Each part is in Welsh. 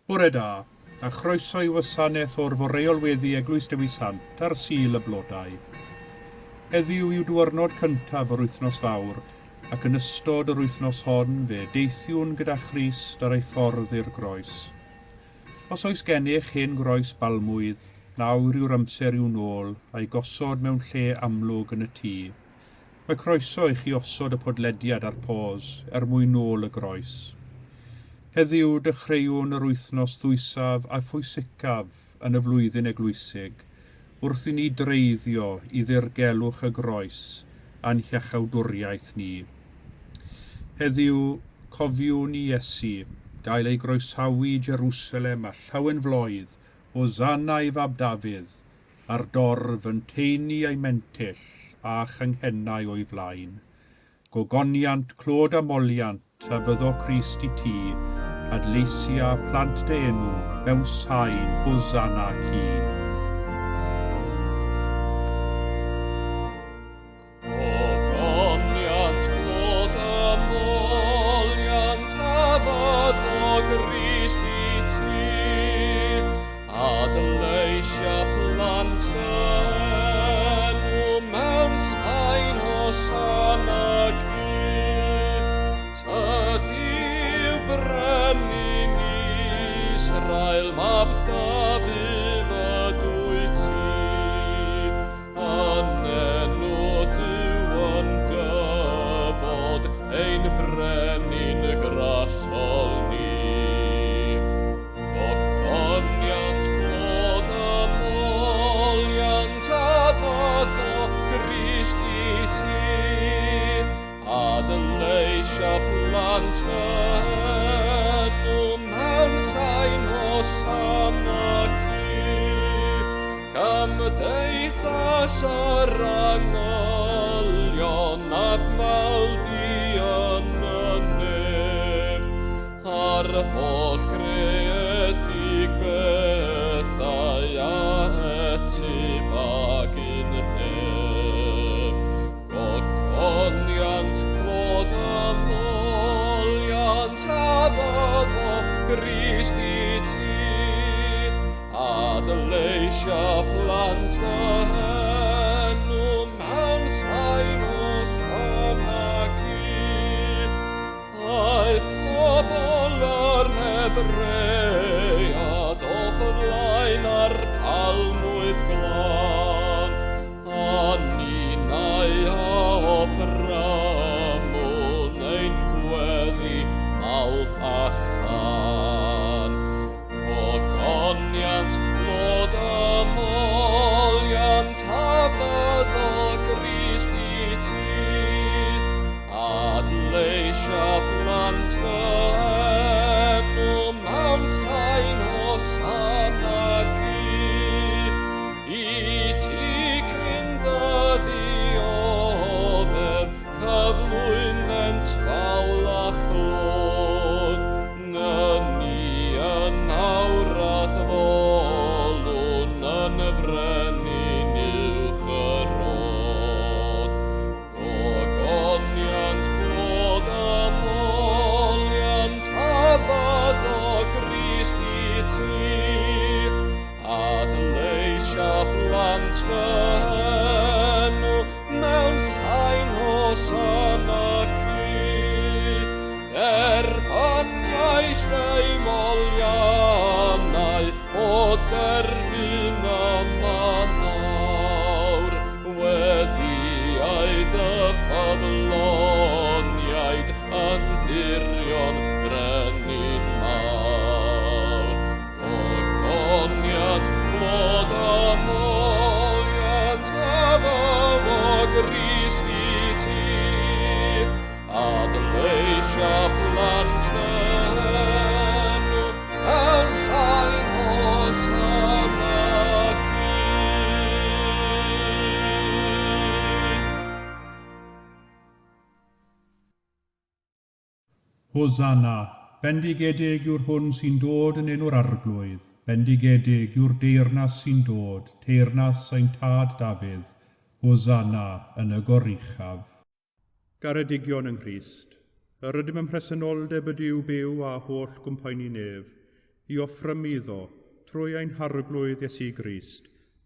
Bore da, a chroeso i wasanaeth o'r Foreol Weddi Eglwys Dewi Sant ar Sul y Blodau. Heddiw yw diwrnod cyntaf yr wythnos fawr, ac yn ystod yr wythnos hon fe deithiwn gyda Christ ar ei ffordd i'r groes. Os oes gennych hen groes balmwydd, nawr yw'r amser i'w nôl a'i gosod mewn lle amlwg yn y tŷ. Mae croeso i chi osod y podlediad ar pause er mwyn nôl y groes. Heddiw dechreuwn yr wythnos ddwysaf a phwysicaf yn y flwyddyn eglwysig, wrth i ni dreiddio i ddirgelwch y groes a'n hiachawdwriaeth ni. Heddiw, cofiwn i Iesu gael ei groesawu i Jerusalem â llawen floedd, Hosanna i fab Dafydd, a'r dorf yn taenu ei mentyll a chynghennau o'i flaen. Gogoniant, clod a moliant a fyddo Crist i ti, adleisia plant dy enw mewn sain Hosanna cu. Gogoniant, clod a moliant a fyddo Grist i ti, adleisia plant dy enw mewn sain Hosanna cu. Tydi yw brenin Israel, mab Dafydd ydwyt ti. Yn enw Duw yn dyfod, ein brenin grasol ni. Gogoniant, clod a moliant a fyddo Grist i ti, a dy leisia plant dy enw mewn sain Hosanna cu. Cymdeithas yr angylion a'th mawl di yn y nef, a'r holl greedig bethau a etyb ag un llef. Gogoniant, clod a moliant a fyddo Grist i ti, A dy leisia plant dy enw mewn sain Hosanna cu. Aeth pobl yr Hebread o'th flaen ar palmwydd glân, a ninnau a offrymwn ein gweddi mawl a chân. Gogoniant, clod a moliant a fyddo Grist i ti, adleisia plant dy enw mewn sain Hosanna cu. I ti cyn dy ddioddef cyflwynent fawl a chlod, Nyni yn awr a'th folwn yn frenin uwch y rhod. Gogoniant, clod a moliant a fyddo Grist i ti, adleisia plant dy enw mewn sain Hosanna cu. Derbyniais dy moliannau o derbyn yma nawr, weddiau dy ffyddloniaid yn dirion brenin mawr. Gogoniant, clod a moliant a fy Grist i ti, Adleisia plant dy enw mewn sain Hosanna cu. Hosanna, bendigedig yw'r hwn sy'n dod yn enw'r Arglwydd, bendigedig yw'r deyrnas sy'n dod, teyrnas ein tad Dafydd, Hosanna yn y goruchaf. Garedigion yng Nghrist, yr ydym ym mhresenoldeb y Duw byw a holl gwmpaeni nef. i offrymu iddo trwy ein Harglwydd Iesu Grist,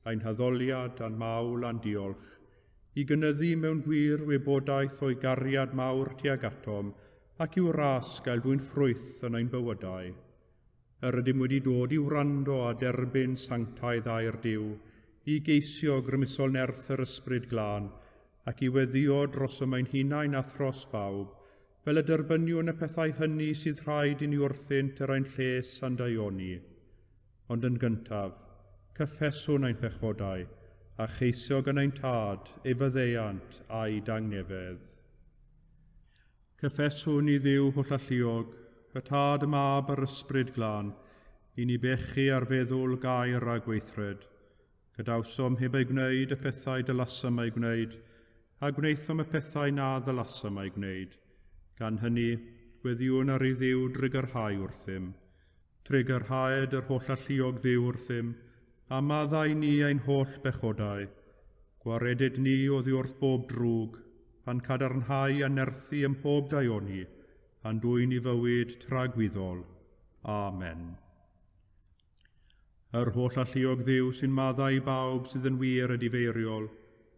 ein haddoliad a'n mawl a'n diolch, i gynyddu mewn gwir wybodaeth o'i gariad mawr tuag atom ac i'w ras gael dwyn ffrwyth yn ein bywydau. Yr ydym wedi dod i wrando a derbyn sanctaidd air Duw, i geisio grymusol nerth yr Ysbryd Glân, ac i weddïo drosom ein hunain a thros bawb, fel y derbyniwn y pethau hynny sydd rhaid i ni wrthynt er ein lles a'n daioni. Ond yn gyntaf, cyffeswn ein pechodau, a cheisio gan ein Tad ei faddeuant a'i dangnefedd. Cyffeswn i Dduw hollalluog, y Tad, y Mab a'r Ysbryd Glân, i ni bechu ar feddwl, gair a gweithred. Gadawsom heb ei gwneud y pethau dylasom eu gwneud, a gwnaethom y pethau na ddylasom eu gwneud. Gan hynny, gweddïwn ar i Dduw drugarhau wrthym. Trugarhaed yr hollalluog Dduw wrthym, a maddau ni ein holl bechodau. Gwaredyd ni oddi wrth bob drwg, a'n cadarnhau a nerthu ym mhob daioni, a'n dwyn i fywyd tragwyddol. Amen. Yr holl alluog Dduw sy'n maddau i bawb sydd yn wir edifeiriol,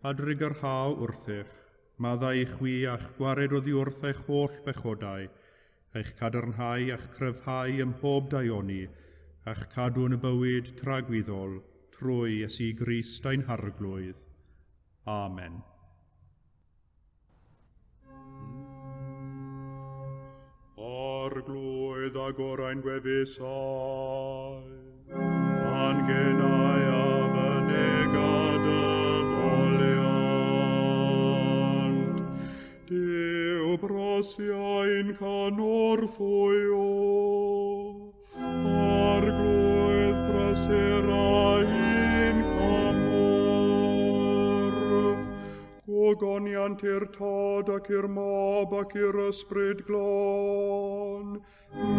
a drugarhau wrthych, maddau i chwi a'ch gwared oddi wrth eich holl bechodau, eich cadarnhau a'ch cryfhau ym mhob daioni, a'ch cadw yn y bywyd tragwyddol, trwy Iesu Grist ein Harglwydd. Amen. Arglwydd agor ein gwefusau, a'n genau a fynega dy foliant. Duw brosiau'n cynorthwyo, Arglwydd prysur ein cymorth. Gogoniant i'r Tad ac i'r Mab ac i'r Ysbryd Glân,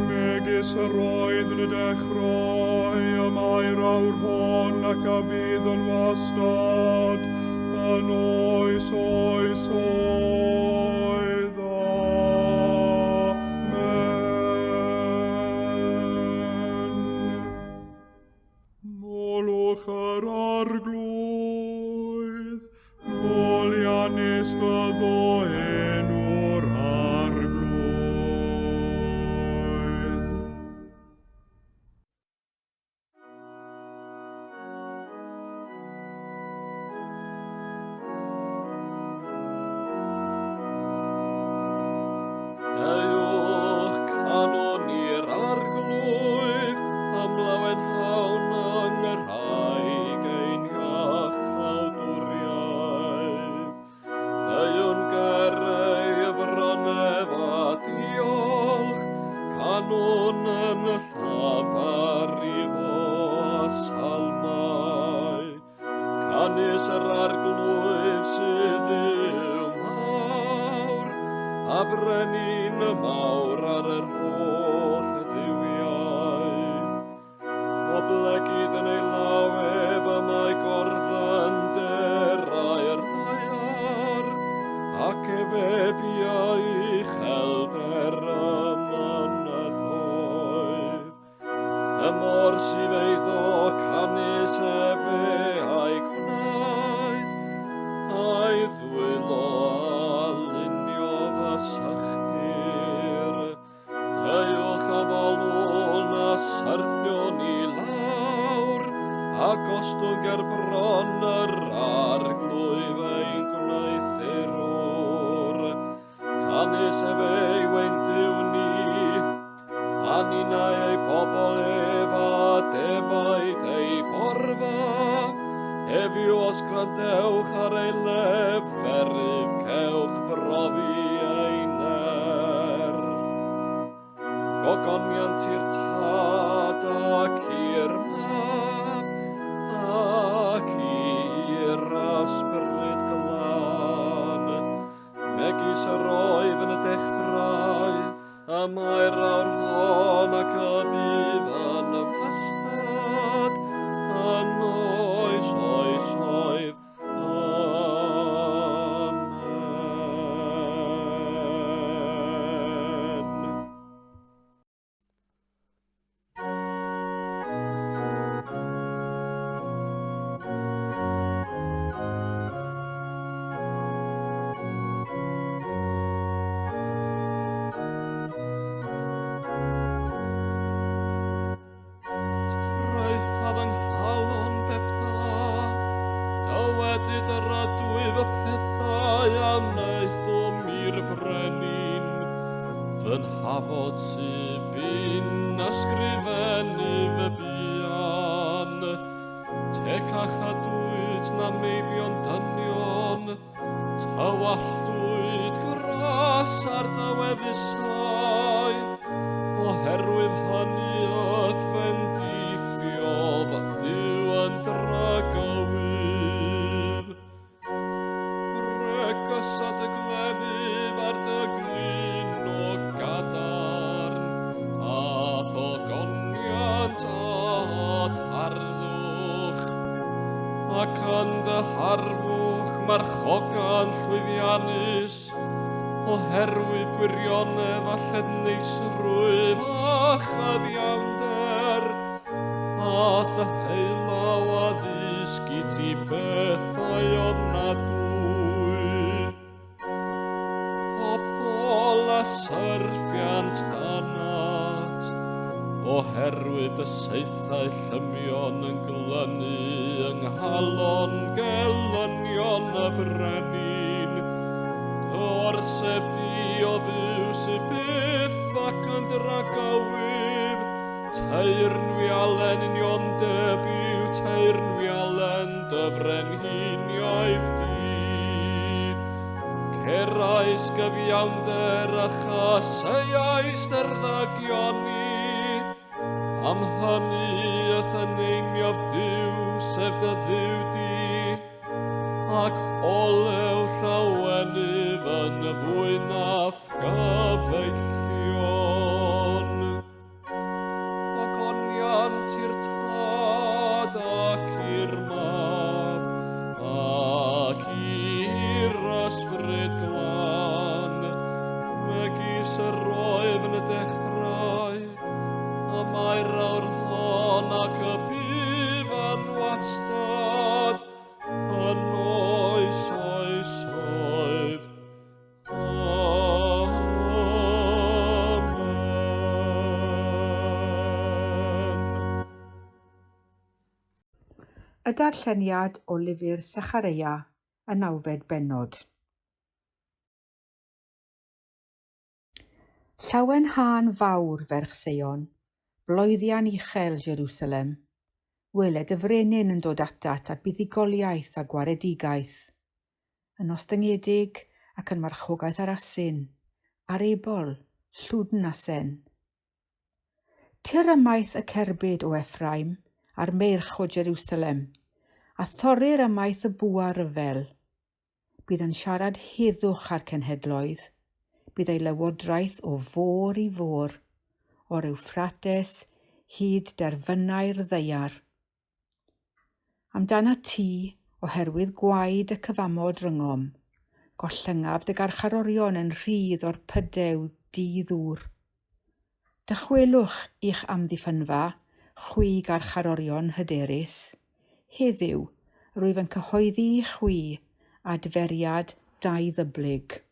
megis yr oedd yn y dechrau, y mae'r awr hon ac a bydd yn wastad, yn oes oes oed. Amen. Molwch yr Arglwydd, moliannus fyddo enw'r Arglwydd. Deuwch canwn i'r Arglwydd, ymlawenhawn yng Nghymraeg ein iachawdwriaeth. Deuwn ger ei fron ef a diolch, canwn yn llafar i fo salmau. Canys yr Arglwydd sydd Dduw mawr, a brenin y mawr ar yr holl dduwiau. Oblegid yn ei law ef y mae gorddynderau'r ddaear, ac efe biau uchelder y mynyddoedd. Y môr sydd eiddo canys efe a'i gwnaeth, a'i ddwylo a luniodd y sychdir. Deuwch a folwn a syrthiwn i lawr, a gostwng ger bron yr Arglwydd ein gwneuthurwr. Canys efe yw ein Duw ni, a ninnau ei bobl ef a defaid ei borfa. Ef yw os gwrandewch ar ei leferydd, cewch brofi ei nerth. Gogoniant i'r Tad ac i'r Mab ac i'r Ysbryd Glân, megis yr oedd yn y dechrau, y mae'r awr hon ac y bydd yn wastad, yn oes oesoedd. Ac yn dy harfwch marchoga'n llwyddiannus, oherwydd gwirionedd a lledneisrwydd a chyfiawnder, a thy heulaw a ddysg i ti bethau ofnadwy. Pobl a syrthiant danat, oherwydd dy saethau llymion yn glynu yng nghalon gelynion y brenin. Dy orsedd di o Dduw sydd byth ac yn dragywydd, teyrnwialen uniondeb yw teyrnwialen dy frenhiniaeth di. Cerais gyfiawnder a chaseiais derddagioni, am hynny y'th eneiniodd Duw, sef dy Dduw di, ac olew llawenydd yn fwy na'th gyfeillion. Ogoniant i'r Tad ac i'r Mab ac i'r Ysbryd Glân, megis yr oedd yn y dechrau, y mae'r awr hon ac y bydd yn wastad, yn oes oesoedd. Amen. Y darlleniad o lyfr Sechareia, y nawfed bennod. Llawenhân fawr, ferch Seion, bloeddian uchel, Jerusalem. Wele dy frenin yn dod atat â buddugoliaeth a gwaredigaeth. Yn ostyngedig ac yn marchogaeth ar asyn, ar ebol, llwdn asen. Tyr ymaith y cerbyd o Effraim, a'r meirch o Jerusalem, a thorir ymaith y bwa ryfel. Bydd yn siarad heddwch â'r cenhedloedd, bydd ei lywodraeth o fôr i fôr, o'r Ewffrates hyd derfynau'r ddaear. Amdanat ti, oherwydd gwaed y cyfamod rhyngom, gollyngaf dy garcharorion yn rhydd o'r pydew di-ddŵr. Dychwelwch i'ch amddiffynfa, chwi garcharorion hyderus. Heddiw, rwyf yn cyhoeddi i chwi adferiad dau-ddyblyg.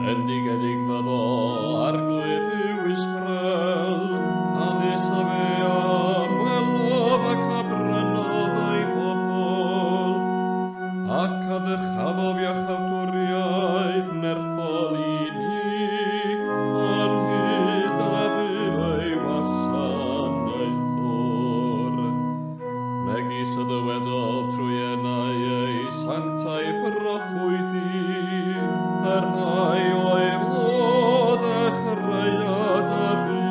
Bendigedig fyddo Arglwydd Dduw Israel, canys y fe a ymwelodd ac a brynodd ei bobl, ac a ddyrchafodd iachawdwriaeth nerthol i ni, ynghyd â fydd ei wasanaethwr. Megis y dywedodd trwy enau ei sanctaidd broffwydi, y rhai oedd o ddechreuad y byd.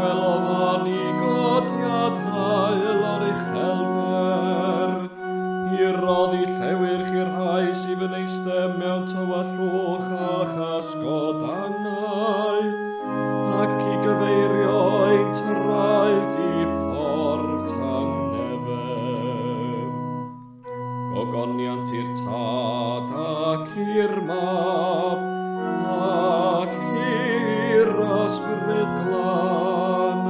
gwelodd fan i godiad haul o'r uchelder, i roddi llewyrch i'r rhai sydd yn eistedd mewn tywyllwch a chasgod angau, ac i gyfeirio ein traed i ffordd tangnefedd. Gogoniant i'r Tad ac i'r Mab ac i'r Ysbryd Glân,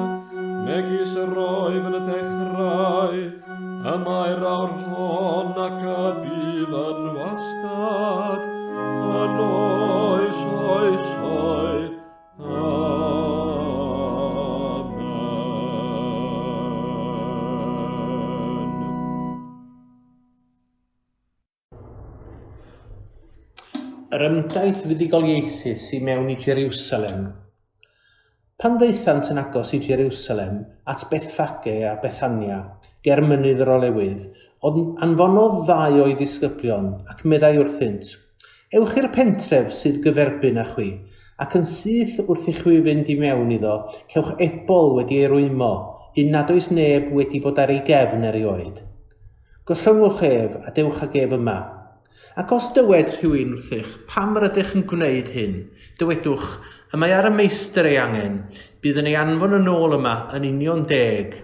megis yr oedd yn y dechrau, y mae'r awr hon ac y bydd yn wastad, yn oes oesoedd. Amen. Yr ymdaith fuddugoliaethus i mewn i Jeriwsalem. Pan ddaethant yn agos i Jeriwsalem, at Bethffage a Bethania, ger mynydd yr Olewydd, ond anfonodd ddau o'i ddisgyblion, ac meddai wrthynt, Ewch i'r pentref sydd gyferbyn â chwi, ac yn syth wrth i chwi fynd i mewn iddo, cewch ebol wedi ei rwymo, un nad oes neb wedi bod ar ei gefn erioed. Gollyngwch ef, a dewch ag ef yma. Ac os dywed rhywun wrthych, Pam yr ydych yn gwneud hyn? Dywedwch, Y mae ar y meistr ei angen, bydd yn ei anfon yn ôl yma yn union deg.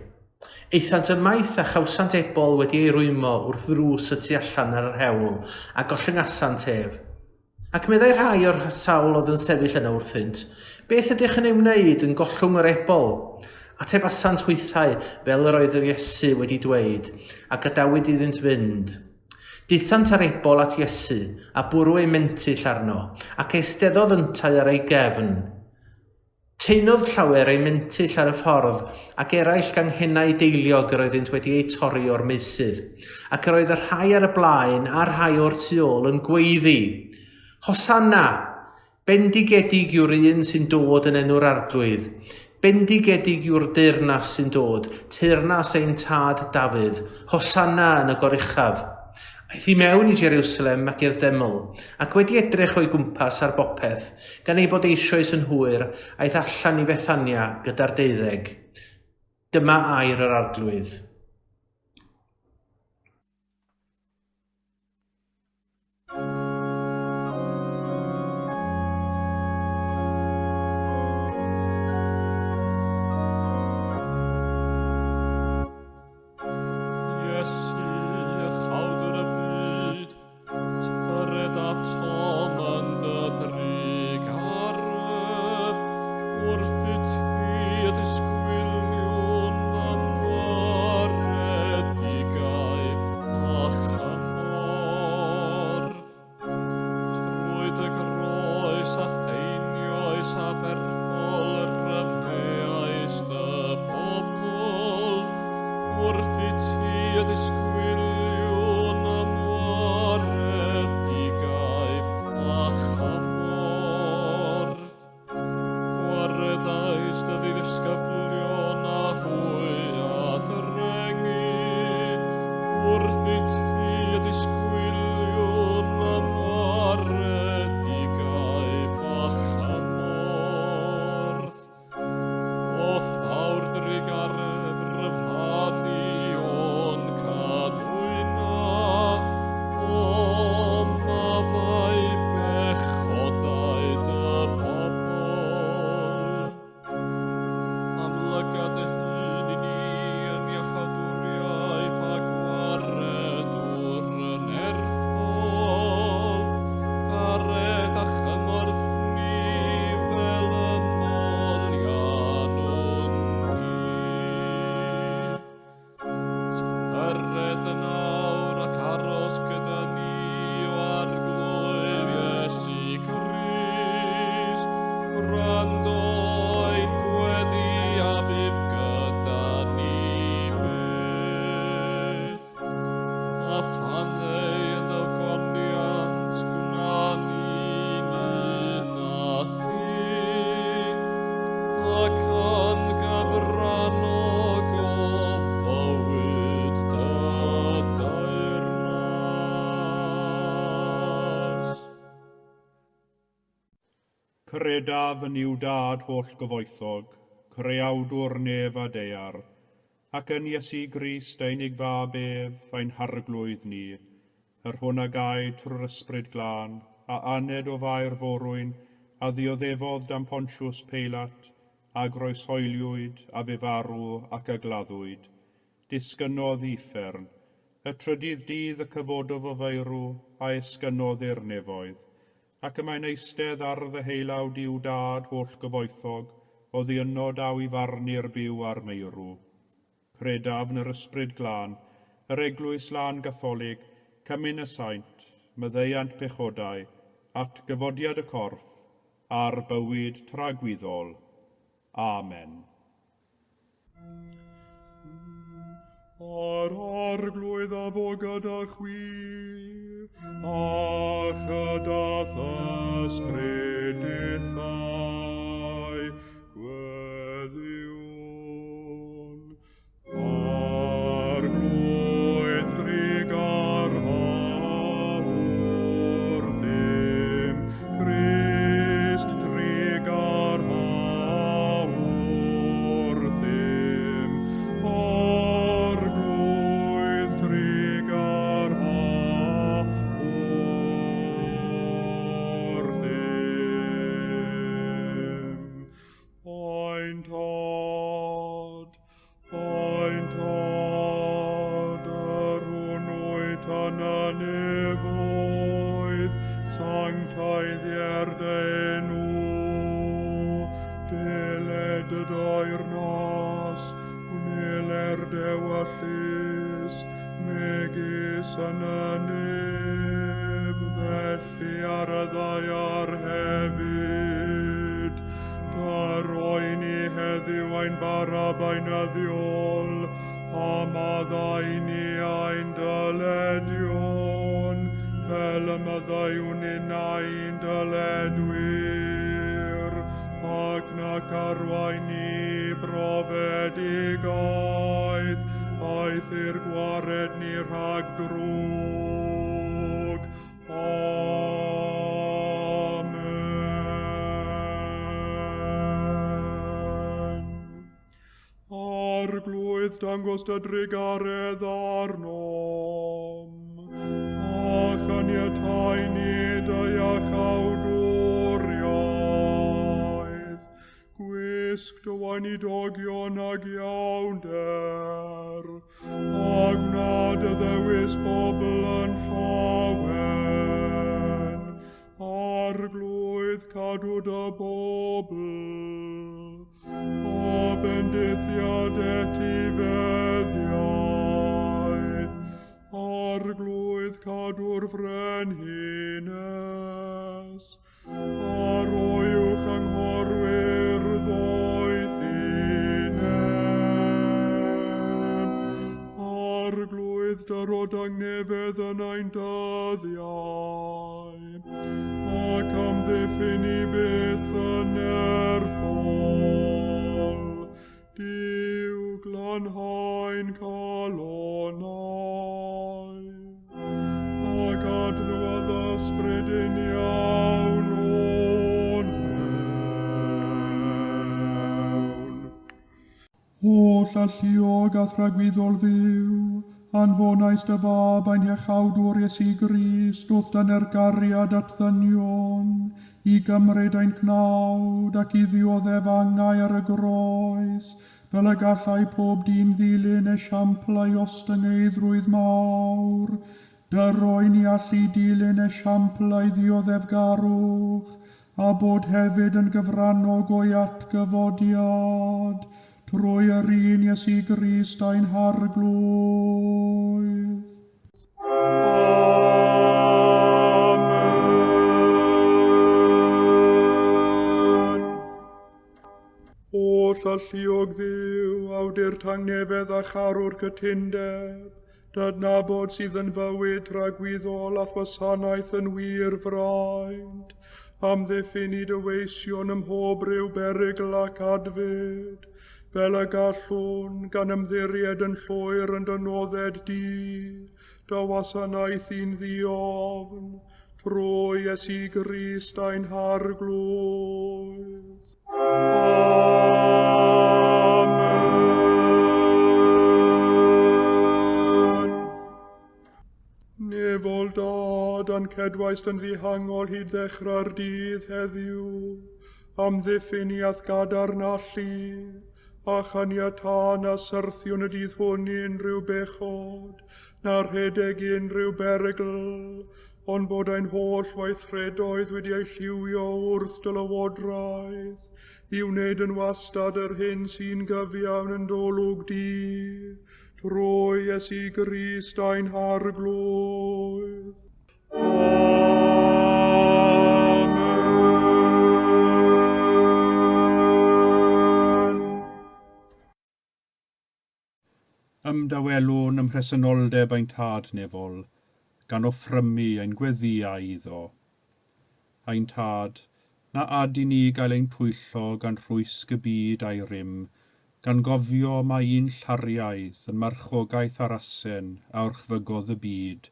Aethant ymaith a chawsant ebol wedi ei rwymo wrth ddrws y tu allan ar yr hewl, a gollyngasant ef. Ac meddai rhai o'r sawl oedd yn sefyll yno wrthynt, Beth ydych yn ei wneud yn gollwng yr ebol? Atebasant hwythau, fel yr oedd yr Iesu wedi dweud, a gadawyd iddynt fynd. Daethant â'r ebol at Iesu, a bwrw eu mentyll arno, ac eisteddodd yntau ar ei gefn. Taenodd llawer eu mentyll ar y ffordd, ac eraill ganghennau deiliog yr oeddynt wedi eu torri o'r meysydd. Ac yr oedd y rhai ar y blaen a'r rhai o'r tu ôl yn gweiddi, Hosanna! Bendigedig yw'r un sy'n dod yn enw'r Arglwydd. Bendigedig yw'r deyrnas sy'n dod, teyrnas ein tad Dafydd. Hosanna yn y goruchaf. Aeth i mewn i Jeriwsalem ac i'r deml, ac wedi edrych o'i gwmpas ar bopeth, gan ei bod eisoes yn hwyr, aeth allan i Fethania gyda'r deuddeg. Dyma air yr Arglwydd. Iesu, Iachawdwr y byd, tyred atom yn dy drugaredd, wrth i ti y disgwyliwn am waredigaeth a chymorth. Trwy dy groes a'th einioes aberthol ryfheais dy bobl, wrth i ti y disgwyliwn am waredigaeth a chymorth. Gwaredais dy ddisgyblion a hwy a drengi, wrth i ti y disgwyliwn am waredigaeth a chymorth. O'th fawr drugaredd ryfhanu o'n cadwyna, o mafau bechodau dy bobl. Amlyga dy hun i ni yn iachawdwriaeth a gwaredwr nerthol, cared a chymorth ni fel y moliannwn di. Tyred yn awr ac aros gyda ni, o Arglwydd Iesu Grist. Gwrando ein gweddi a bydd gyda ni byth. A phan ddeu yn dy goniant, gwna ni'n un â thi, ac yn gyfrannog o fywyd dy deyrnas. Credaf yn Nuw Dad holl gyfoethog, Creawdwr nef a daear, ac yn Iesu Grist ei unig Fab ef, ein Harglwydd ni, yr hwn a gaed trwy'r Ysbryd Glân, a aned o Fair Forwyn, a ddioddefodd dan Pontius Peilat, a groeshoeliwyd, a fu farw, ac a gladdwyd. Disgynnodd i uffern. Y trydydd dydd y cyfododd o feirw, a esgynnodd i'r nefoedd. Ac y mae'n eistedd ar ddeheulaw Duw Dad holl-gyfoethog, oddi yno daw i farnu'r byw a'r meirw. Credaf yn yr Ysbryd Glân, yr Eglwys Lân Gatholig, Cymun y Saint, maddeuant pechodau, atgyfodiad y corff, a'r bywyd tragwyddol. Amen. A'r Arglwydd a fo gyda chwi, a chyda ysbryd dithau, gweddïwn. Arglwydd drugarha wrthym, Crist trugarha wrthym, Arglwydd trugarha wrthym. Ein Tad, Ein Tad, yr hwn wyt yn y nefoedd, sancteiddier dy enw, deled dy deyrnas, gwneler d'ewyllys, megis yn y nef, felly ar y ddaear hefyd. Da roi ni heddiw ein bara beunyddiol, a maddau ni ein dyledion, fel y maddeuwn ninnau i'n dyledwyr, ac nac arwain ni brofedigaeth, aeth i'r gwared ni rhag drwg. Amen. Arglwydd, dangos dy drugaredd arnom, a chaniatau ni dy iachawdwriaeth. Gwisg dy weinidogion ag iawnder, a gwna dy ddewis bobl yn llawen. Arglwydd, cadw dy bobl, a bendithiad etifeddiaeth. Arglwydd, cadw'r frenhines, a roi uwch anghorwyr ddoethineb. Arglwydd, dyro dangnefedd yn ein dyddiau, ac amddiffyn i byth yn nerthol. Duw, glanhau'n calonnau, ac adnewyddu ysbryd uniawn o'n mewn. Holl alluog a thragwyddol Dduw, anfonais dy Fab ein Hiachawdwr Iesu Grist wrth dyner gariad at ddynion, i gymryd ein cnawd ac i ddioddef angau ar y groes, fel y gallai pob dyn ddilyn esiampl a'i ostyngeiddrwydd mawr. Dyroi ni allu dilyn esiampl a'i ddioddefgarwch, a bod hefyd yn gyfrannog o'i atgyfodiad, trwy yr un Iesu Grist ein Harglwydd. Amen. Holl alluog Dduw, awdur tangnefedd a charwr cytundeb, D'adnabod sydd yn fywyd tragwyddol a'th wasanaeth yn wir fraint, amddiffyn i dy weision ym mhob rhyw berygl ac adfyd, fel y gallwn, gan ymddiried yn llwyr yn dy nodded di, dy wasanaethu'n ddiofn, trwy Iesu Grist ein Harglwydd. Amen. a'n cedwaist yn ddihangol hyd ddechrau'r dydd heddiw, amddiffyn i a'th gadarn allu, a chaniatâ na syrthiwn y dydd hwn i unrhyw bechod, na rhedeg i unrhyw berygl, ond bod ein holl weithredoedd wedi eu lliwio wrth dy lywodraeth, i wneud yn wastad yr hyn sy'n gyfiawn yn d'olwg di, trwy Iesu Grist ein Harglwydd. Amen. Ymdawelwn ym mhresenoldeb ein Tad nefol, gan offrymu ein gweddïau iddo. Ein Tad, na ad i ni gael ein twyllo gan rhwysg y byd a'i rym, gan gofio mai un llariaidd yn marchogaeth ar asen a orchfygodd y byd,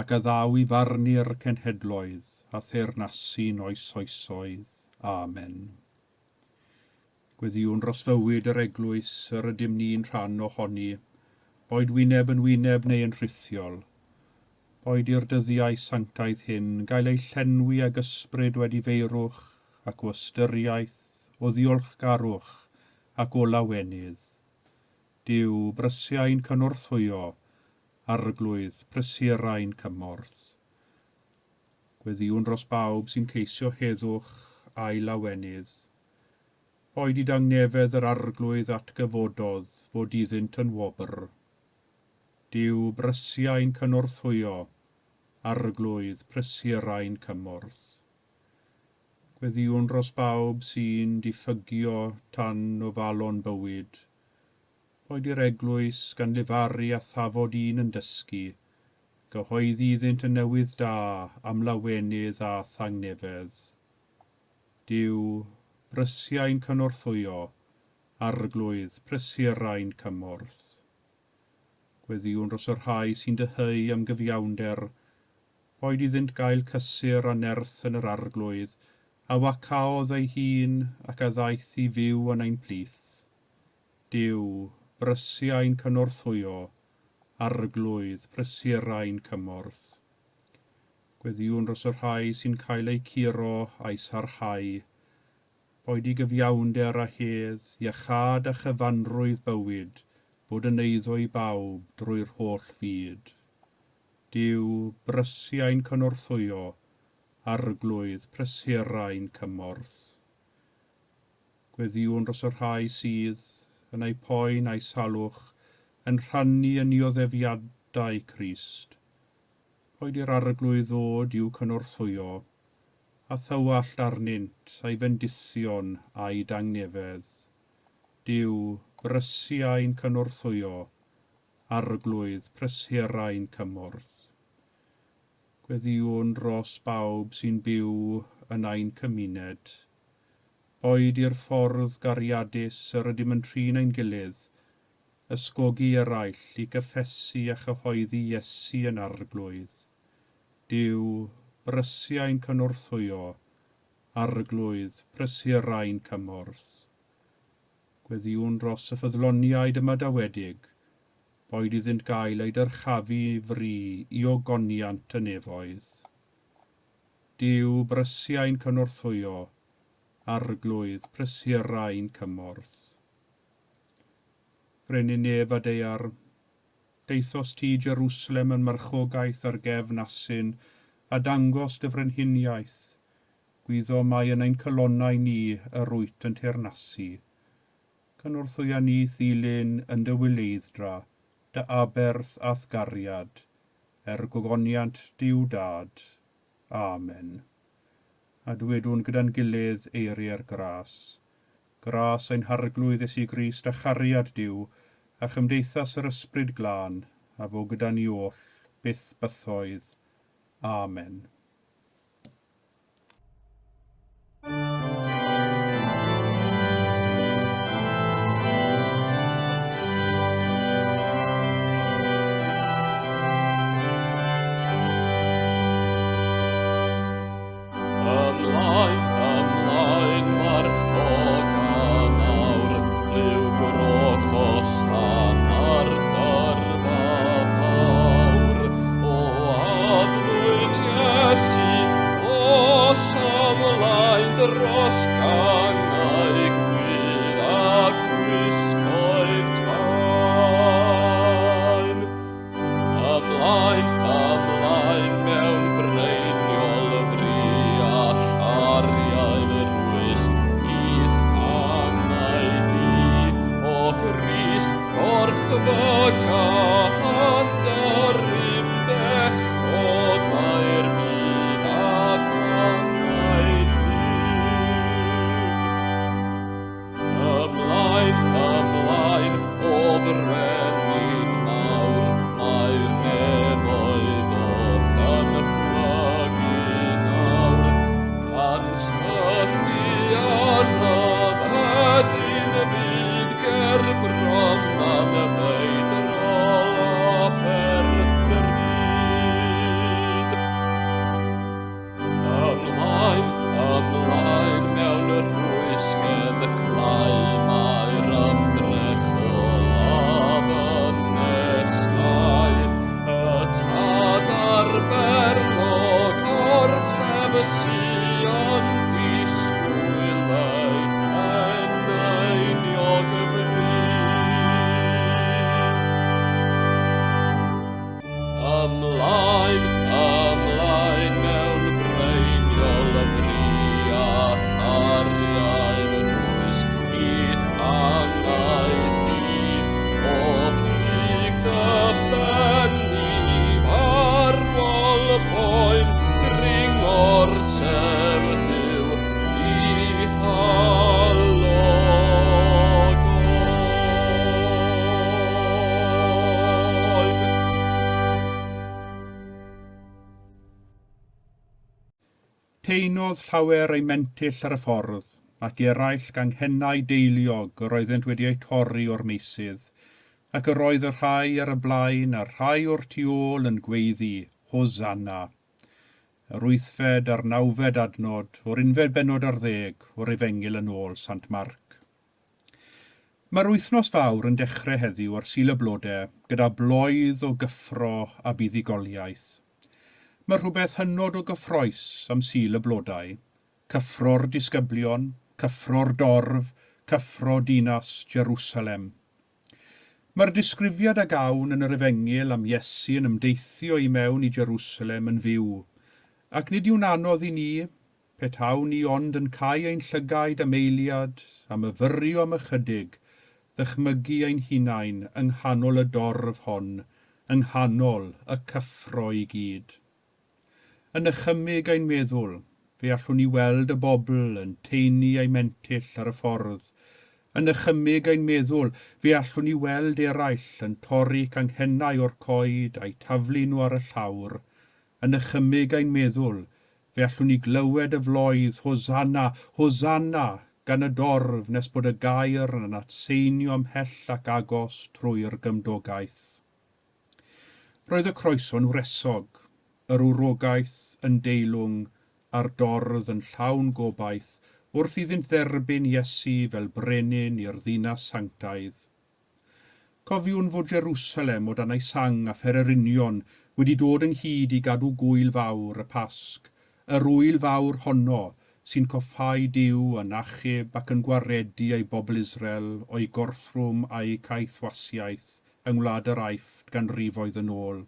ac a ddaw i farnu'r cenhedloedd a theyrnasu'n oes oesoedd. Amen. Gweddïwn dros fywyd yr eglwys yr ydym ni'n rhan ohoni, boed wyneb yn wyneb neu yn rhithiol. Boed i'r dyddiau sanctaidd hyn gael eu llenwi ag ysbryd o edifeirwch ac o ystyriaeth, o ddiolchgarwch ac o lawenydd. Duw, brysiau'n cynorthwyo, Arglwydd, prysurau'n cymorth. Gweddïwn dros bawb sy'n ceisio heddwch a'i lawenydd. Boed i dangnefedd yr Arglwydd atgyfododd fod iddynt yn wobr. Duw, brysiau'n cynorthwyo, Arglwydd, prysurau'n cymorth. Gweddïwn dros bawb sy'n diffygio tan ofalon bywyd. Boed i'r eglwys, gan lefaru a thafod un yn dysgu, gyhoeddi iddynt y newydd da am lawenydd a thangnefedd. Duw, brysiau'n cynorthwyo, Arglwydd, prysurau'n cymorth. Gweddïwn dros y rhai sy'n dyheu am gyfiawnder, boed iddynt gael cysur a nerth yn yr Arglwydd, a wacaodd ei hun ac a ddaeth i fyw yn ein plith. Duw, brysiau'n cynorthwyo, Arglwydd, prysurau'n cymorth. Gweddïwn dros y rhai sy'n cael eu curo a'u sarhau, boed i gyfiawnder a hedd, iachâd a chyfanrwydd bywyd fod yn eiddo i bawb drwy'r holl fyd. Duw, brysiau'n cynorthwyo, Arglwydd, prysurau'n cymorth. Gweddïwn dros y rhai sydd, yn eu poen a'u salwch, yn rhannu yn nioddefiadau Crist. Boed i'r Arglwydd ddod i'w cynorthwyo, a thywallt arnynt a'i fendithion a'i dangnefedd. Duw, brysiau'n cynorthwyo, Arglwydd, prysurau'n cymorth. Gweddïwn dros bawb sy'n byw yn ein cymuned. Boed i'r ffordd gariadus yr ydym yn trin ein gilydd, ysgogi eraill i gyffesu a chyhoeddi Iesu yn Arglwydd. Duw, brysiau'n cynorthwyo, Arglwydd, prysurau'n cymorth. Gweddïwn dros y ffyddloniaid ymadawedig, boed iddynt gael eu dyrchafu i fri i ogoniant y nefoedd. Duw, brysiau'n cynorthwyo, Arglwydd, prysurau'n cymorth. Brenin nef a daear, daethost ti i Jerusalem yn marchogaeth ar gefn asyn, a dangos dy frenhiniaeth, Gwyddom mai yn ein calonnau ni yr wyt yn teyrnasu. Cynorthwya ni i'th ddilyn yn dy wyleidd-dra, dy aberth a'th gariad, er gogoniant Duw Dad. Amen. A dywedwn gyda'n gilydd eiriau'r gras. Gras ein Harglwydd Iesu Grist a chariad Duw, a chymdeithas yr Ysbryd Glân, a fo gyda ni oll, byth bythoedd. Amen. Ymlaen, ymlaen, marchog a nawr, clyw gwroch os hannar dyrfa fawr. O addfwyn fygan dyrun bechodau'r byd ac angau llun. Ymlaen, ymlaen, o frenin mawr, mae'r nefoedd oll yn plygu nawr, gan syllu ar ryfeddyn fyd ger bron anfeidrol aberth drud. Ymlaen, ymlaen mewn rhwysgedd clai, mae'r ymdrech olaf yn neshau. Y tad arfernog orsaf Sion disgwyl ei eneiniog fri. Ymlaen, ymlaen mewn breiniol y fri a chariau'r rwysg i'th angau di. O plyg dy ben i farwol poen, dringo'r sef Duw ddihalog oen. Teinodd llawer eu mentyll ar y ffordd, ac eraill ganghennau deiliog yr oeddent wedi eu torri o'r meysydd, ac yr oedd y rhai ar y blaen a'r rhai o'r tu ôl yn gweiddi, Hosanna! Yr wythfed a'r nawfed adnod o'r unfed bennod ar ddeg o'r Efengyl yn ôl Sant Marc. Mae'r wythnos fawr yn dechrau heddiw ar Sul y Blode gyda bloedd o gyffro a buddugoliaeth. Mae rhywbeth hynod o gyffrous am Sul y Blodau, cyffro'r disgyblion, cyffro'r dorf, cyffro dinas Jerusalem. Mae'r disgrifiad a gawn yn yr Efengyl am Iesu yn ymdeithio i mewn i Jerusalem yn fyw, ac nid yw'n anodd i ni, petawn ni ond yn cau ein llygaid am eiliad a myfyrio am ychydig, ddychmygu ein hunain yng nghanol y dorf hon, yng nghanol y cyffro i gyd. Yn nychymyg ein meddwl, fe allwn ni weld y bobl yn taenu eu mentyll ar y ffordd. Yn nychymyg ein meddwl, fe allwn ni weld eraill yn torri canghennau o'r coed a'u taflu nhw ar y llawr. Yn nychymyg ein meddwl, fe allwn ni glywed y floedd Hosanna! Hosanna! gan y dorf nes bod y gair yn atseinio ymhell ac agos trwy'r gymdogaeth. Roedd y croeso'n wresog, yr wrogaeth yn deilwng a'r dorf yn llawn gobaith wrth iddynt dderbyn Iesu fel brenin i'r ddinas sanctaidd. Cofiwn fod Jerusalem o dan ei sang a phererinion wedi dod ynghyd i gadw gŵyl fawr y Pasg, yr ŵyl fawr honno sy'n coffáu Duw yn achub ac yn gwaredu ei bobl Israel o'i gorthrwm a'u caethwasiaeth yng ngwlad yr Aifft ganrifoedd yn ôl.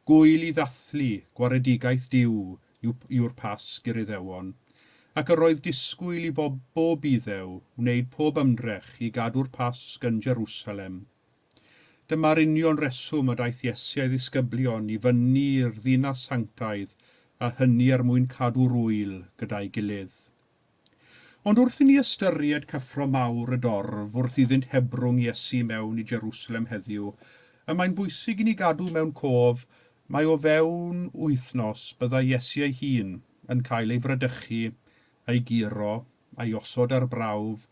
Gŵyl i ddathlu gwaredigaeth Duw yw'r Pasg i'r Iddewon, ac yr oedd disgwyl i bob bob Iddew wneud pob ymdrech i gadw'r Pasg yn Jerusalem. Dyma'r union reswm y daeth Iesu a'i ddisgyblion i fyny i'r ddinas sanctaidd, a hynny er mwyn cadw'r ŵyl gyda'i gilydd. Ond wrth i ni ystyried cyffro mawr y dorf wrth iddynt hebrwng Iesu mewn i Jerusalem heddiw, y mae'n bwysig i ni gadw mewn cof mai o fewn wythnos byddai Iesu ei hun yn cael ei fradychu, ei guro, a'i osod ar brawf,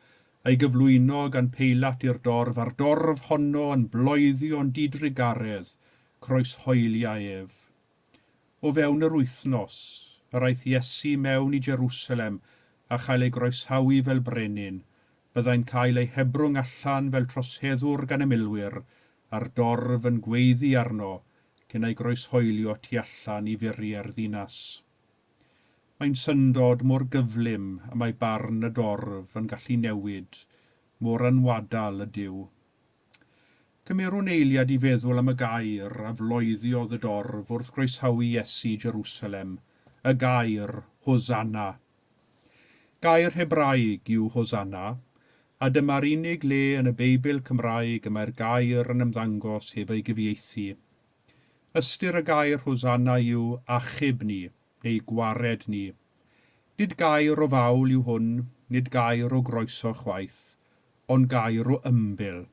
a'i gyflwyno gan Peilat i'r dorf, a'r dorf honno yn bloeddio'n didrugaredd croeshoeliau ef. O fewn yr wythnos, yr aeth Iesu mewn i Jerusalem a chael ei groesawu fel brenin, byddai'n cael ei hebrwng allan fel troseddwr gan y milwyr, a'r dorf yn gweiddi arno cyn ei groeshoelio tu allan i furiau'r ddinas. Mae'n syndod mor gyflym y mae barn y dorf yn gallu newid, mor anwadal ydyw. Cymerwn eiliad i feddwl am y gair a floeddiodd y dorf wrth groesawu Iesu i Jerusalem, y gair Hosanna. Gair Hebraeg yw Hosanna. A dyma'r unig le yn y Beibl Cymraeg y mae'r gair yn ymddangos heb ei gyfieithu. Ystyr y gair Hosanna yw achub ni, neu gwared ni. Nid gair o fawl yw hwn, nid gair o groeso chwaith, ond gair o ymbil.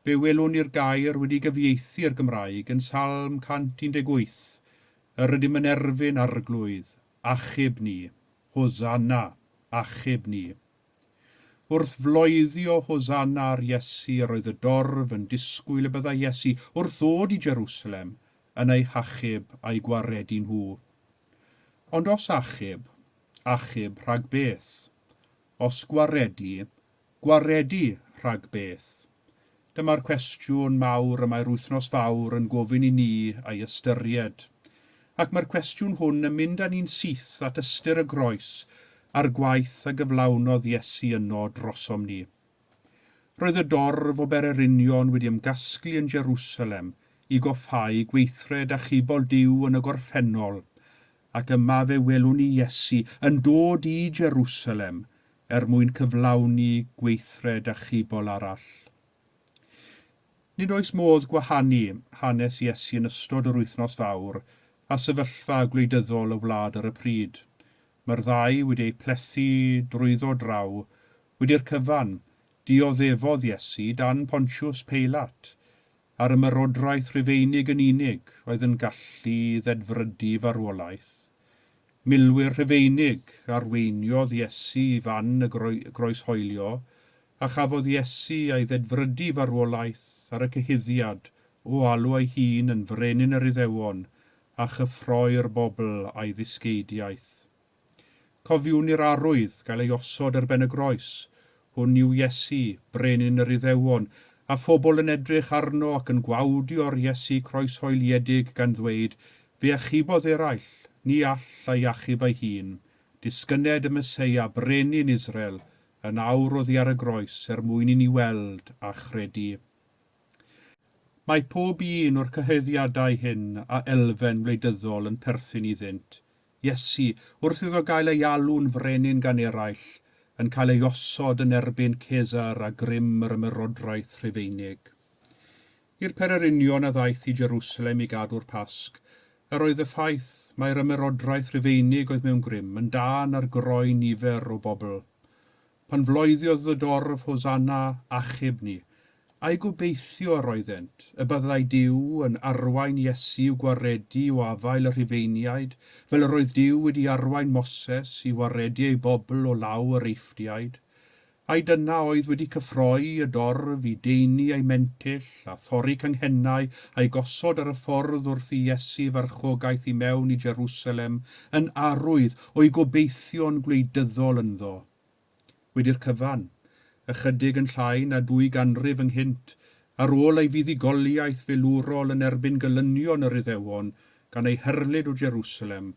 Fe welwn ni'r gair wedi gyfieithu i'r Gymraeg yn Salm 118, Yr ydym yn erfyn Arglwydd, achub ni, Hosanna, achub ni. Wrth floeddio Hosanna ar Iesu yr oedd y dorf yn disgwyl y byddai Iesu, wrth ddod i Jerusalem, yn eu hachub a'u gwaredu nhw. Ond os achub, achub rhag beth? Os gwaredu, gwaredu rhag beth? Dyma'r cwestiwn mawr y mae'r Wythnos Fawr yn gofyn i ni ei ystyried. Ac mae'r cwestiwn hwn yn mynd â ni'n syth at ystyr y groes a'r gwaith a gyflawnodd Iesu yno drosom ni. Roedd y dorf o bererinion wedi ymgasglu yn Jerusalem i goffáu gweithred achubol Duw yn y gorffennol, ac yma fe welwn ni Iesu yn dod i Jerusalem er mwyn cyflawni gweithred achubol arall. Nid oes modd gwahanu hanes Iesu yn ystod yr Wythnos Fawr a sefyllfa gwleidyddol y wlad ar y pryd. Mae'r ddau wedi eu plethu drwyddo draw. Wedi'r cyfan, dioddefodd Iesu dan Pontius Peilat, a'r ymerodraeth Rhufeinig yn unig oedd yn gallu ddedfrydu farwolaeth. Milwyr Rhufeinig arweiniodd Iesu i fan y groeshoelio, a chafodd Iesu ei ddedfrydu farwolaeth ar y cyhuddiad o alw ei hun yn Frenin yr Iddewon a chyffroi'r bobl a'i ddysgeidiaeth. Cofiwn i'r arwydd gael ei osod ar ben y groes, Hwn yw Iesu, Brenin yr Iddewon, a phobl yn edrych arno ac yn gwawdio'r Iesu croeshoeliedig gan ddweud, Fe achubodd eraill, ni all ei achub ei hun. Disgynned y Meseia, Brenin Israel, yn awr oddi ar y groes er mwyn i ni weld a chredu. Mae pob un o'r cyhoeddiadau hyn a elfen wleidyddol yn perthyn iddynt. Iesu, wrth iddo gael ei alw'n frenin gan eraill, yn cael ei osod yn erbyn Cesar a grym yr ymerodraeth Rhufeinig. I'r pererinion a ddaeth i Jerusalem i gadw'r Pasg, yr oedd y ffaith mai'r ymerodraeth Rhufeinig oedd mewn grym yn dân ar groen nifer o bobl. Pan floeddiodd y dorf Hosanna, achub ni, a'u gobeithio yr oeddent, y byddai Duw yn arwain Iesu i'w gwaredu o afael y Rhufeiniaid, fel yr oedd Duw wedi arwain Moses i waredu ei bobl o law yr Eifftiaid. Ai dyna oedd wedi cyffroi y dorf i deini ei mentyll a thorri canghennau a'i gosod ar y ffordd wrth i Iesu farchogaeth i mewn i Jerusalem yn arwydd o'i gobeithion gwleidyddol ynddo? Wedi'r cyfan, ychydig yn llai na dwy ganrif ynghynt, ar ôl ei fuddugoliaeth filwrol yn erbyn gelynion yr Iddewon gan eu herlid o Jerusalem,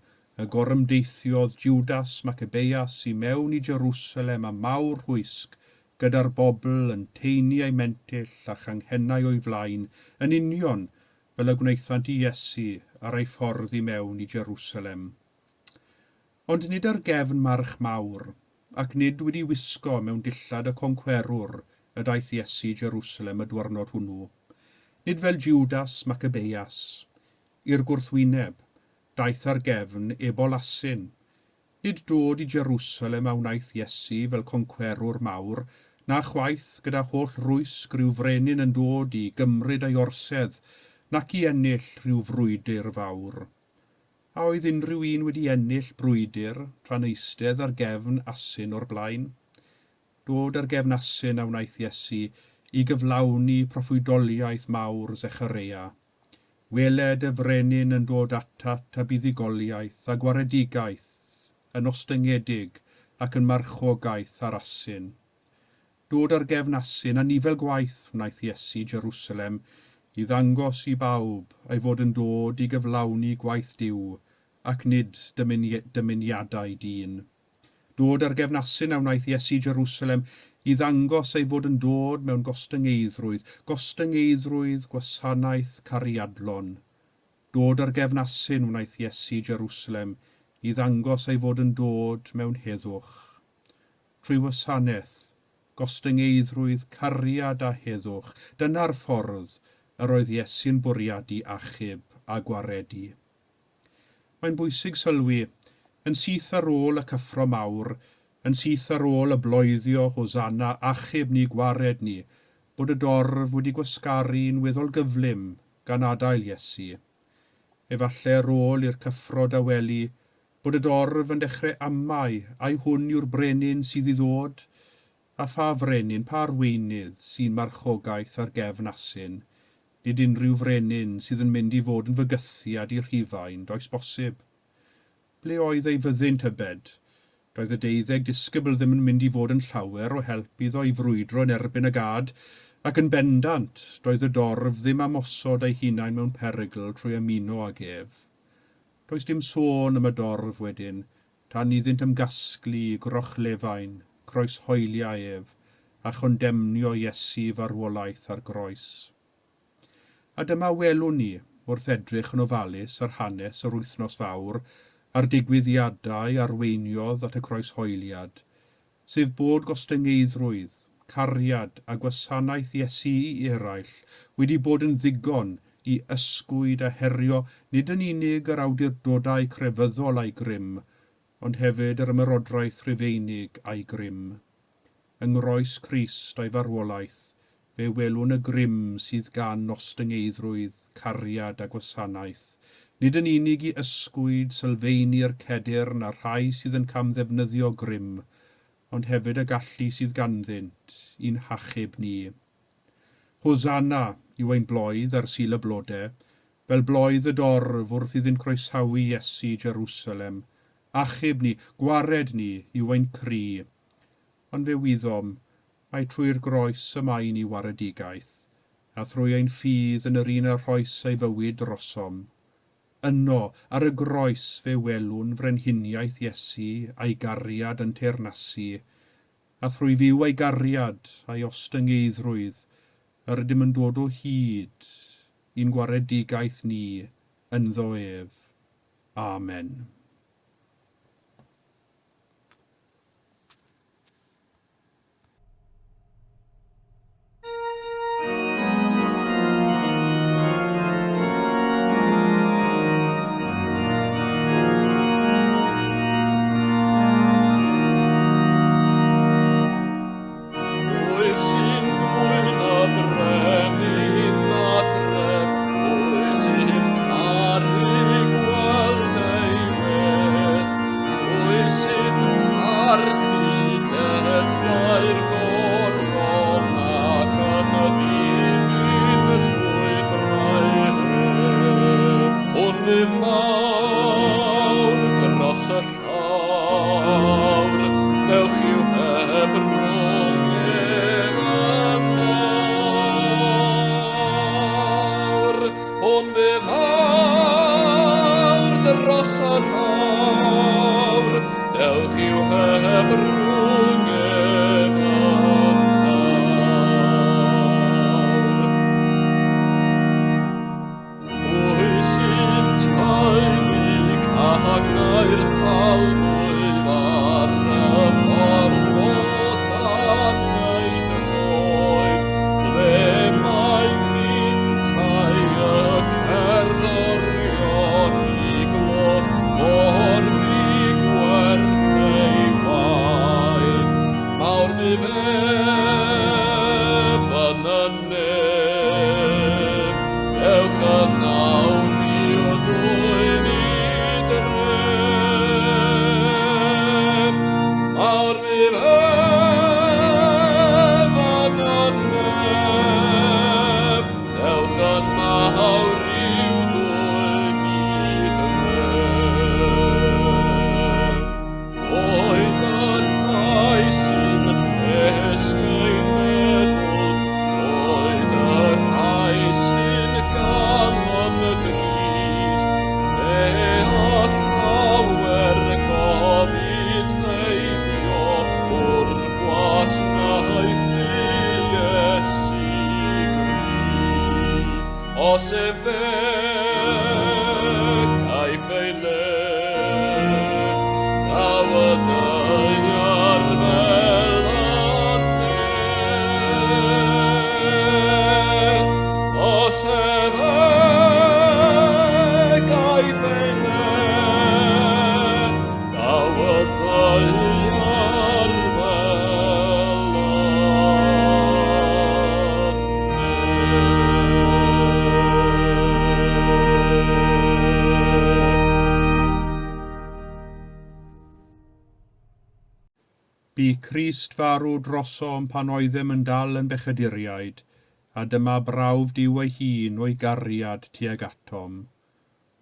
y gorymdeithiodd Judas Maccabeus i mewn i Jerusalem â mawr rhwysg, gyda'r bobl yn taenu eu mentyll a changhennau o'i flaen, yn union fel y gwnaethant i Iesu ar ei ffordd i mewn i Jerusalem. Ond nid ar gefn march mawr, ac nid wedi wisgo mewn dillad y concwerwr y daeth Iesu i Jerusalem y dwyrnod hwnnw. Nid fel Judas Maccabeus. I'r gwrthwyneb, daeth ar gefn ebol asyn. Nid dod i Jerusalem a wnaeth Iesu fel concwerwr mawr, na chwaith gyda holl rwysg rhyw frenin yn dod i gymryd ei orsedd, nac i ennill rhyw frwydr fawr. A oedd unrhyw un wedi ennill brwydr tra'n eistedd ar gefn asyn o'r blaen? Dod ar gefn asyn a wnaeth Iesu i gyflawni proffwydoliaeth mawr Zechareia. Weled y frenin yn dod atat â buddugoliaeth a gwaredigaeth, yn ostyngedig ac yn marchogaeth ar asyn. Dod ar gefn asyn a nifel gwaith wnaeth Iesu Jerusalem i ddangos i bawb ei fod yn dod i gyflawni gwaith Duw ac nid dymuniadau dyn. Dod ar gefn asyn a wnaeth Iesu Jerusalem i ddangos ei fod yn dod mewn gostyngeiddrwydd, gostyngeiddrwydd gwasanaeth cariadlon. Dod ar gefn asyn wnaeth Iesu Jerusalem i ddangos ei fod yn dod mewn heddwch. Trwy wasanaeth. Gostyngeiddrwydd, cariad a heddwch, dyna'r ffordd yr oedd Iesu'n bwriadu achub a gwaredu. Mae'n bwysig sylwi, yn syth ar ôl y cyffro mawr, yn syth ar ôl y bloeddio Hosanna, achub ni, gwared ni, bod y dorf wedi gwasgaru'n weddol gyflym gan adael Iesu. Efallai ar ôl i'r cyffro dawelu, bod y dorf yn dechrau amau, ai hwn yw'r brenin sydd i ddod? A pha frenin, pa arweinydd sy'n marchogaeth ar gefn asyn? Nid unrhyw frenin sydd yn mynd i fod yn fygythiad i Rhufain, does bosib. Ble oedd ei fyddin tybed? Doedd y deuddeg disgybl ddim yn mynd i fod yn llawer o help iddo i frwydro yn erbyn y gad, ac yn bendant, doedd y dorf ddim am osod eu hunain mewn perygl trwy ymuno ag ef. Does dim sôn am y dorf wedyn, tan iddynt ymgasglu i grochlefain, croeshoeliau ef, a chondemnio Iesu i farwolaeth ar groes. A dyma welwn ni, wrth edrych yn ofalus ar hanes yr wythnos fawr a'r digwyddiadau arweiniodd at y croeshoeliad, sef bod gostyngeiddrwydd, cariad a gwasanaeth Iesu i eraill wedi bod yn ddigon i ysgwyd a herio nid yn unig yr awdurdodau crefyddol a'i grym, ond hefyd yr ymerodraeth Rufeinig a'i grym. Yng ngroes Crist a'i farwolaeth, fe welwn y grym sydd gan ostyngeiddrwydd, cariad a gwasanaeth, nid yn unig i ysgwyd sylfeini'r cedyrn a'r rhai sydd yn camddefnyddio grym, ond hefyd y gallu sydd ganddynt i'n hachub ni. Hosanna yw ein bloedd ar Sul y Blode, fel bloedd y dorf wrth iddynt croesawu Iesu i Jerusalem. Achub ni, gwared ni, yw ein cri. Ond fe wyddom, mai trwy'r groes y mae ni waredigaeth, a thrwy ein ffydd yn yr un a rhoes ei fywyd drosom. Yno, ar y groes, fe welwn frenhiniaeth Iesu a'i gariad yn teyrnasu, a thrwy fyw ei gariad a'i ostyngeiddrwydd, yr ydym yn dod o hyd i'n gwaredigaeth ni ynddo ef. Amen. Pwy sy'n dwyn y brenin adref? Pwy sy'n caru gweld ei wedd? Pwy sy'n parchu deddfau'r goron ac yn dilyn llwybrau ef? Hwn fydd mawr dros y llawr, dewch i'w hebrwng ef yn awr. Hwn fydd mawr dros y llawr, dewch i'w hebrwng ef yn awr. Pwy sy'n taenu cangau'r palmwydd ar y ffordd o dan ei droed, ble mae mintai y cerddorion i glod formi gwerth ei waed. Mawr fydd ef yn y nef, dewch yn awr i'w ddwyn i dref. Mawr fydd ef yn y nef, dewch yn awr i'w ddwyn i dref. Oedd y rhai sy'n llesg eu meddwl, doedd y rhai sy'n galon drist, fe all llawer gofid heibio wrth wasanaethu Iesu Grist. Os efe caiff ei le, daw y daear fel y nef. Bu Crist farw drosom pan oeddem yn dal yn bechaduriaid, a dyma brawf Duw ei hun o'i gariad tuag atom.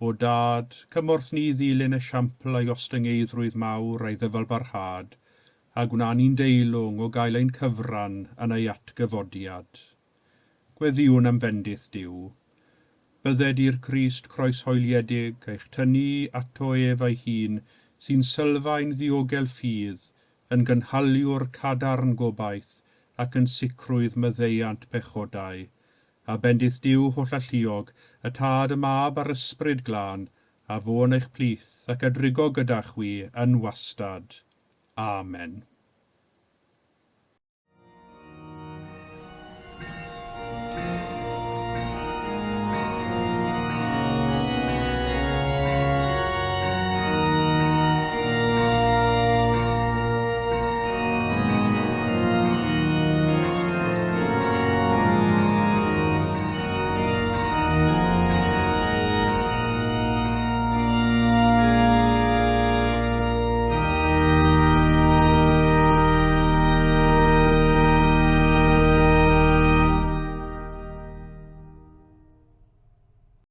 O Dad, cymorth ni ddilyn esiampl ei ostyngeiddrwydd mawr a'i ddyfalbarhad, a gwna ni'n deilwng o gael ein cyfran yn ei atgyfodiad. Gweddïwn am fendith Duw. Bydded i'r Crist croeshoeliedig eich tynnu ato ef ei hun, sy'n sylfaen ddiogel ffydd, yn gynhaliwr cadarn gobaith, ac yn sicrwydd maddeuant pechodau. A bendith Duw hollalluog, y Tad, y Mab a'r Ysbryd Glân, a fo yn eich plith ac a drigo gyda chwi yn wastad. Amen.